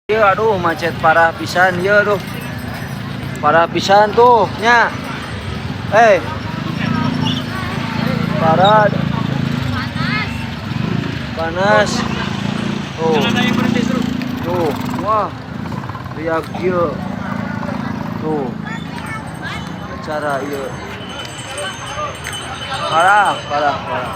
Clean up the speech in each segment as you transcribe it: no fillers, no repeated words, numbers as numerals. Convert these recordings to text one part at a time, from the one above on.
Iya, aduh, macet parah pisan ya, aduh. Parah pisan tuh nya. Eh. Parah. Panas. Tuh. Tuh, wah. Riak ieu. Tuh. Acara ieu. Parah, parah, parah.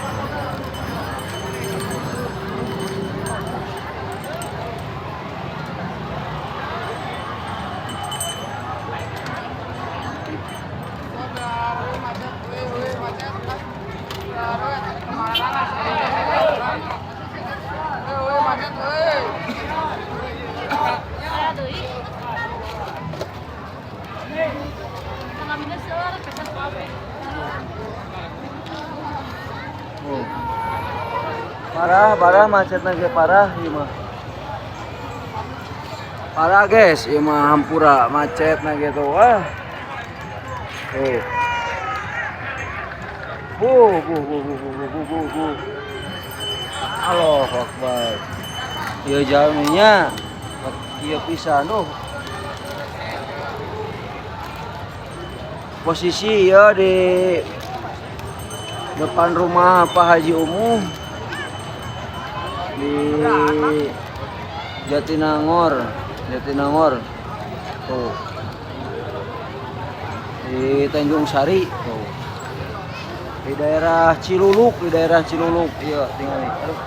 Oh. Parah, parah macetnya ge, parah ieu mah. Parah guys, ieu mah hampura macetna gitu. Wah. Tuh. Bu, bu, bu, bu, bu, bu, bu, bu, bu. Allahu Akbar. Ieu jalminya ieu pisan tuh. Posisi ya di depan rumah Pak Haji Umuh di Jatinangor, Jatinangor tuh, di Tanjung Sari tuh, di daerah Ciluluk, di daerah Ciluluk, iya tinggal nih. Aduh.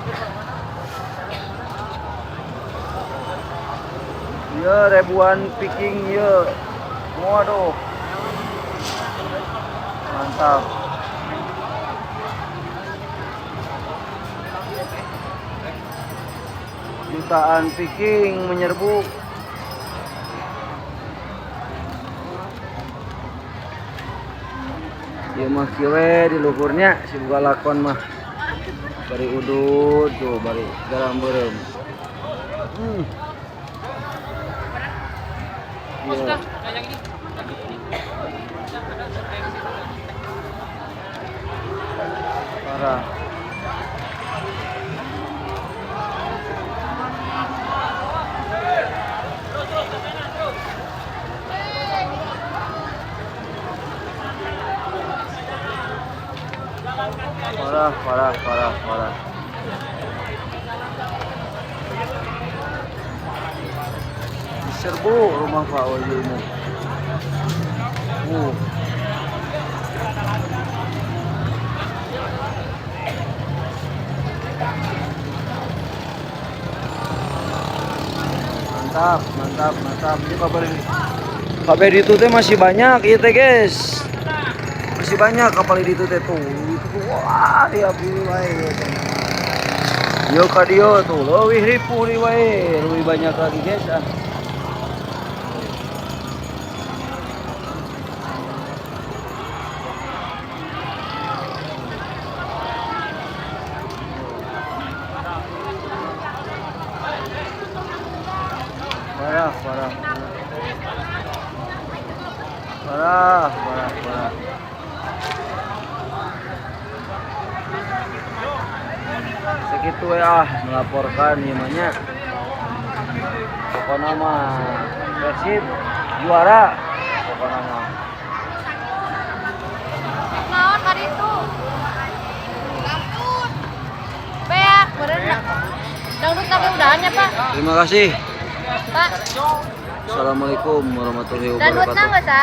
Iya ribuan Viking, iya, waduh, mantap. Jutaan Viking menyerbu. Ieu mah kieu we di luhurnya si boga lakon mah. Bari udud tuh, bari garam beureum. Iya. Parah. Parah, parah, parah, parah. Diserbu rumah Pak Haji Umuh. Mantap, mantap, mantap. Ini kabar ini. Kabeh ditu teh masih banyak ieu teh, guys. Masih banyak kapal ditu teh tuh. Itu tuh wah, dia biru wae. Yo ka dieu tuh leuwih ripuh deui wae, leuwih banyak lagi guys ah. Parah, parah. Parah, parah, parah. Segitu ya melaporkan ieu. Pokoknya mah Persib juara pokoknya mah. Naon kali itu? Beak, berenang. Dangdut tapi udahannya, Pak. Terima kasih. Pak. Assalamualaikum warahmatullahi Dangdutna wabarakatuh. nggak sah?